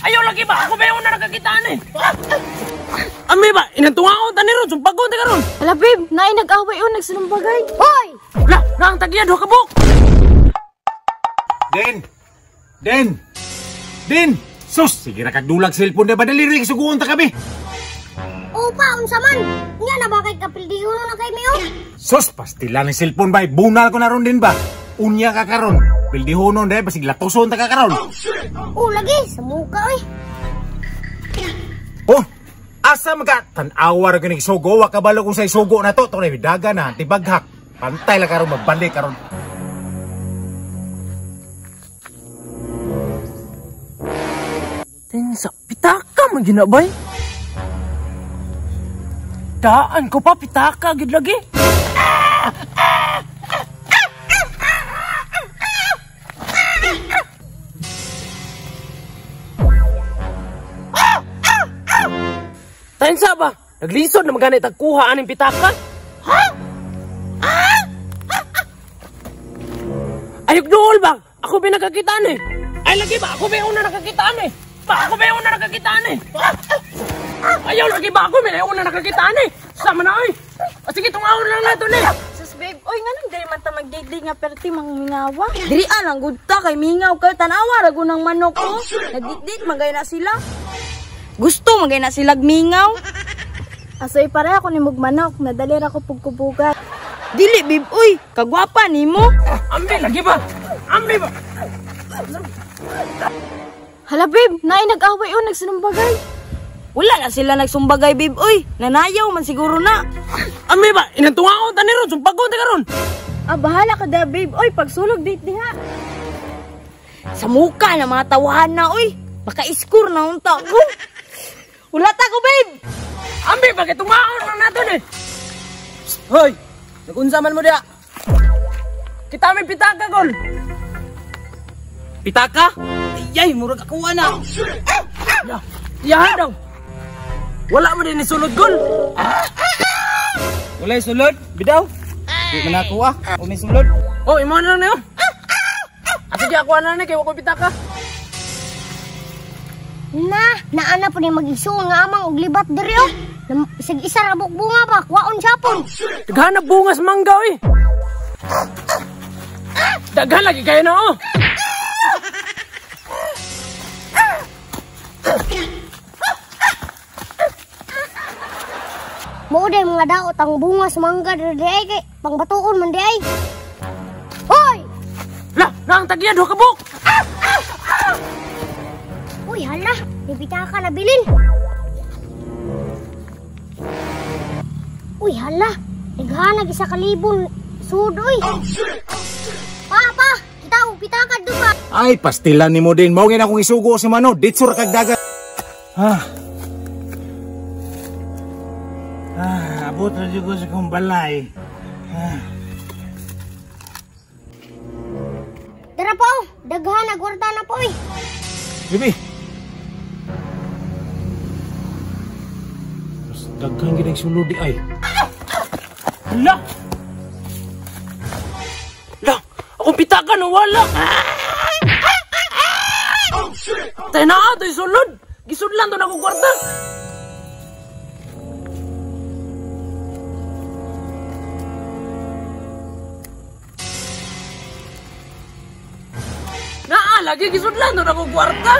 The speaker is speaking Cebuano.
Ayaw lagi ba? Ako ba yung una nakakitaan eh? Ami ba? Inantungaon ta ni ron, sumpagon ta karon. Hala babe, naay nag-away oh, nagsinumbagay. Hoy! La, naang tagya duha ka buok. Den! Den! Den! Sus, sige ra kag dulag cellphone na ba dali ri suguon ta kami. Opa, unsa man? Nya na ba kay kapildihono na kay mi oh? Sus, pastila ni cellphone bay, bunal ko na ron din ba? Unya ka karon. Pildihonon dai basig latuson ta ka karon. Oh, lagi sa muka oy. Oh, asa maga tan-awa ra gyud sugo, wa kabalo kung say sugo na to, to na daga na tibaghak. Pantay la karon magbalik karon. Tinsa pitaka man ginabay. Daan ko pa pitaka gid lagi. Tainsa ba? Naglisod na magani tagkuha aning pitaka? Ha? Ayok duol ba? Ako ba nakakitaan eh? Ay lagi ba? Ako ba yung una nakakitaan eh? Ba ako ba yung una nakakitaan eh? Ayaw lagi ba ako? May una nakakitaan eh? Sama na oy! O sige, tungawon lang nato ni! Sus babe, oy nganong diri man ta magdigdig nga perti mangmingawa? Diri lang gud ta kay mingaw kayo tan-awa ra gunang manok ko. Nagdigdig magay na sila. Gusto magay na sila mingaw. Asoy pareha ko ni mog manok, nadali ra ko pugkubugat. Dili babe, oy, kagwapa nimo. Ambi lagi ba? Ambi ba? Hala babe, naay nag-away oh, nagsinumbagay. Wala na sila nagsumbagay babe, oy. Nanayaw man siguro na. Ambi ba? Inantungaon ta ni ron, sumpagon ta karon. Ah, bahala ka da babe, oy, pagsulog date diha. Sa muka na mga tawahan na, oy. Maka-score na unta ko. Wala ta ko babe. Ambi ba kay tungaon lang naton eh. Hoy, nagunsa man mo diha? Kita may pitaka gol. Pitaka? Ayay, murag ako na. Ya, yahan daw. Wala mo din isulod gol. Walay sulod, bidaw. Di man ako ah. O may sulod. Oh, imo na lang na yun. Ah, sige, ako na ni kay wa ko pitaka. Na, naana po ni mag-isuon nga amang og libat diri oh. Isag isa ra buk bunga ba, kuwaon sapon. Daghan na bunga sa mangga oy. Daghan lagi kayo na oh. Mao day mga daot ang bunga sa mangga diri ay kay pangbatuon man di ay. Hoy! La, naang tagya duha ka buok. Uy, hala, may pitaka na bilin. Uy, hala, naghanag isa ka libon sud oy. Papa, kita og pitaka do ba? Ay, pastilan nimo din. Mao gyud akong isugo si Mano, ditso ra kag dagat. Ah. Ah, abot ra jud ko sa kong balay. Ah. Tara po, daghan na gwarta na po oy. Bibi. Mas daghan gid ang sulod di ay. La. La, akong pitaka no wala. Tay na to'y sulod. Gisudlan to na akong kwarta. Naa lagi gisudlan to na akong kwarta.